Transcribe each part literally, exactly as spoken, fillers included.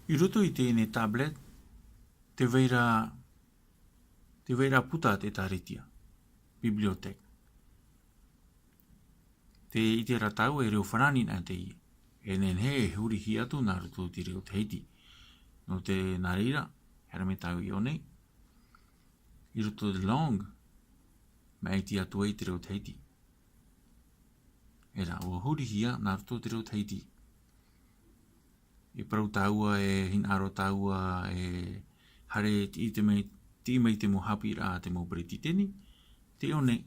I roto i teie tablette, tē vai ra, tē vai ra puta te ʻĒkālesia, bibliothèque. Tē ʻite ra tāua e reo farāni nā teie. E nehenehe e hurihia atu nā roto i te reo Tahiti. Nō te, nā reira, haere mai tāua i ʻō nei. I roto i te langue, maʻiti atu ai te reo Tahiti. E rā, ʻua hurihia nā roto i te reo Tahiti. E parau tāua, e hinaʻaro tāua, e haere i te mea, tiʻi mai te mau haʻapiʻiraʻa a te mau peretiteni, tē ʻō nei,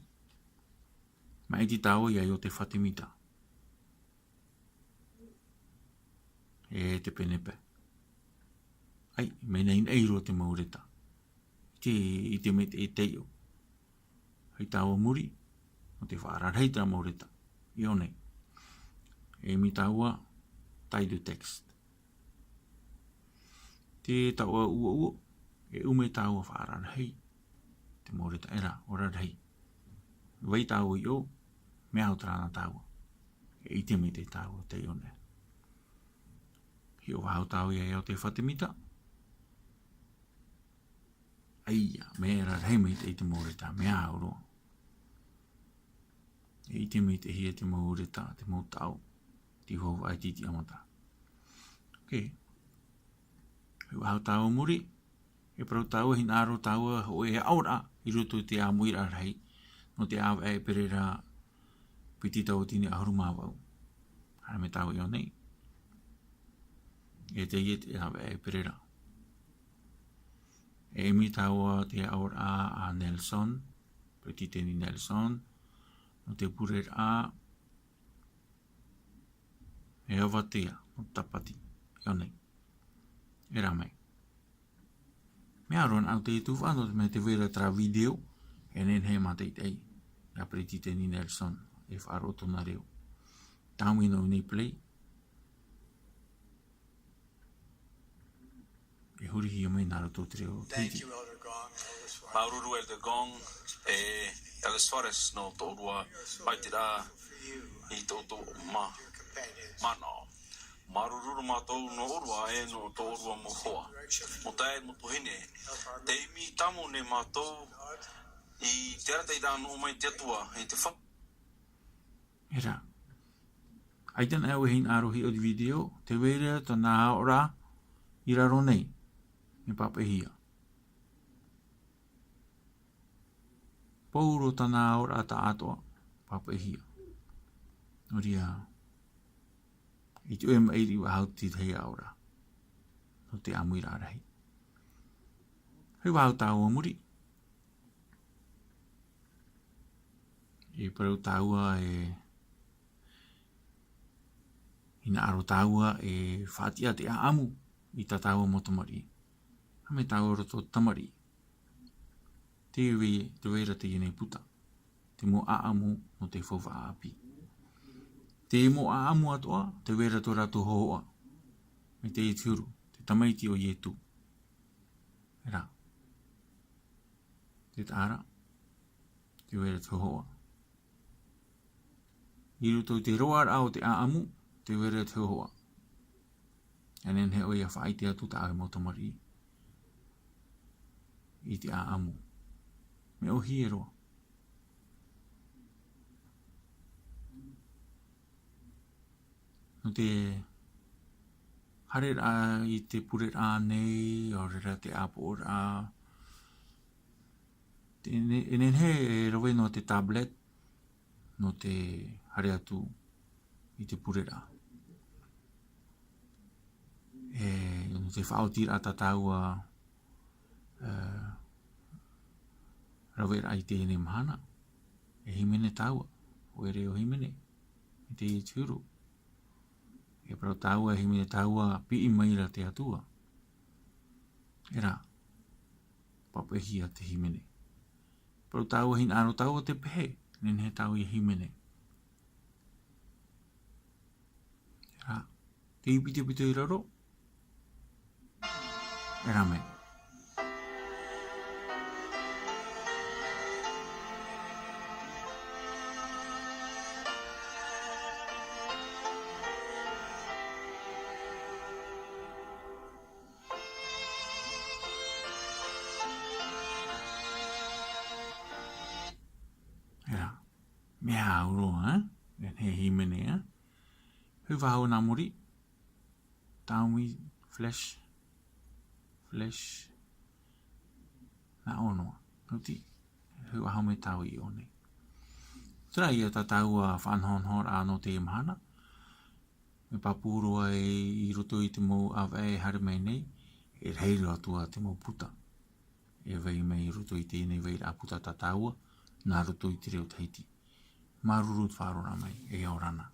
maʻiti tāua ia Iosepha Temita. E te pene paʻi. ʻAi, mea naʻinaʻi roa te mau reta. I te, i te mea taiʻo. Hei tāua muri, nō te faʻararahi i terā mau reta. I ʻō nei. E ʻimi tāua, taille de texte. Te taoʻa ʻuoʻuo, e ʻume tāua faʻararahi. Te mau reta e rā, ʻo rarahi. Vai tāua i ʻō, mea au terā nā tāua. E ʻite maitaʻi tāua taiʻo nei. Hiʻo faʻahou tāua ia Iosepha Temita. ʻAia, mea rarahi maitaʻi te mau reta, mea au roa. E ʻite maitaʻi hia te mau reta, te mau taʻo, te hōhoʻa e te tiʻamata. Ok. Hiʻo faʻahou tāua muri, e parau tāua, hinaʻaro tāua, hōʻē aʻoraʻa, i roto i te ʻāmuiraʻa rahi, nō te ʻāvaʻe ʻēperēra, piti tauatini ʻahuru mā vaʻu. Haere mai tāua i ʻō nei. E teie te ʻāvaʻe ʻēperēra. E ʻimi tāua te aʻoraʻa a Nelson, peretiteni Nelson, nō te pureraʻa, e avatea, nō Tāpati, i ʻō nei. E rā mai. Mea roa naʻa te tufaʻa nō te mea tē vai ra terā video, e nehenehe e mātaʻitaʻi, ia peretiteni Nelson, e faʻaroʻo tōna reo. Tāmau i ʻō nei play. E hurihia mai nā roto i te reo Tahiti. Thank you, Elder Gong and Elder Suarez. Māuruuru Elder Gong, e Elder Suarez nō tō ʻōrua faʻaʻiteraʻa i tō ʻoutou mā-, manaʻo. Māuruuru mātou nō ʻōrua e nō tō ʻōrua mau hoa. Mau taeaʻe, mau tuahine. Tē ʻimi tāmau nei mātou i te arataʻiraʻa nō ʻō mai te Atua, i te fa- E rā. ʻAita na e hinaʻaro hiʻo i te video, tē vai ra tāna aʻoraʻa i raro nei, mea pāpaʻihia. Pauroa tāna aʻoraʻa tāʻātoʻa, pāpaʻihia. Nō reira, i te ʻoe maʻiri faʻahou te tahi aʻoraʻa. Nō te ʻāmuiraʻa rahi. Hei faʻahou tāua muri. E parau tāua e hinaʻaro tāua e faʻatiʻa te ʻāʻamu i tā tāua mau tamariʻi. Haere mai tāua i roto i te tamariʻi. Tē vai, tē vai ra teie nei puta. Te mau ʻāʻamu nō te faufaʻa ʻāpī. Te mau ʻāʻamu atoʻa, tē vai ra tō rātou hōhoʻa. Mai teie te huru, te tamaiti o Ietu. E rā. Te taʻa ra, tē vai ra te hōhoʻa. I roto i te roaraʻa o te ʻāʻamu, tē vai ra te hōhoʻa. E nehenehe ʻoe ia faʻaʻite atu tā ʻoe mau tamariʻi i te ʻāʻamu. Mea ʻōhie roa. Nō te haereraʻa i te pureraʻa nei, ʻaore rā te ʻāpoʻoraʻa. Te ne-, e nehenehe e rave noa te tablet, nō te haere atu i te pureraʻa. E, nō te faʻaotiraʻa tā tāua, e, raveraʻa i teie nei mahana, e hīmene tāua, ʻoe reo hīmene, i teie te huru. E parau tāua, e hīmene tāua, piʻi mai ra te Atua. E rā, pāpaʻihia te hīmene. Parau tāua, hinaʻaro tāua tē pehe, nehenehe tāua ia hīmene. E rā, te ʻīpitopito i raro. E rā mai. E hau roa, e? E nehenehe hīmene, e? Hau faʻahou nā muri. Taui, flash. Flash. Nā ʻō noa. Nō te, hau faʻahou mai taui i ʻō nei. Terā ia tā tāua faʻanahonahoraʻa nō teie mahana. Mea pāpū roa i, i roto i te mau ʻāvaʻe e haere mai nei, e rahi roa atu ā te mau puta e vai mai i roto i teie nei vairaʻa puta tā tāua, nā roto i te reo Tahiti. Māuruuru i te faʻaroʻo mai, e ʻia ora na.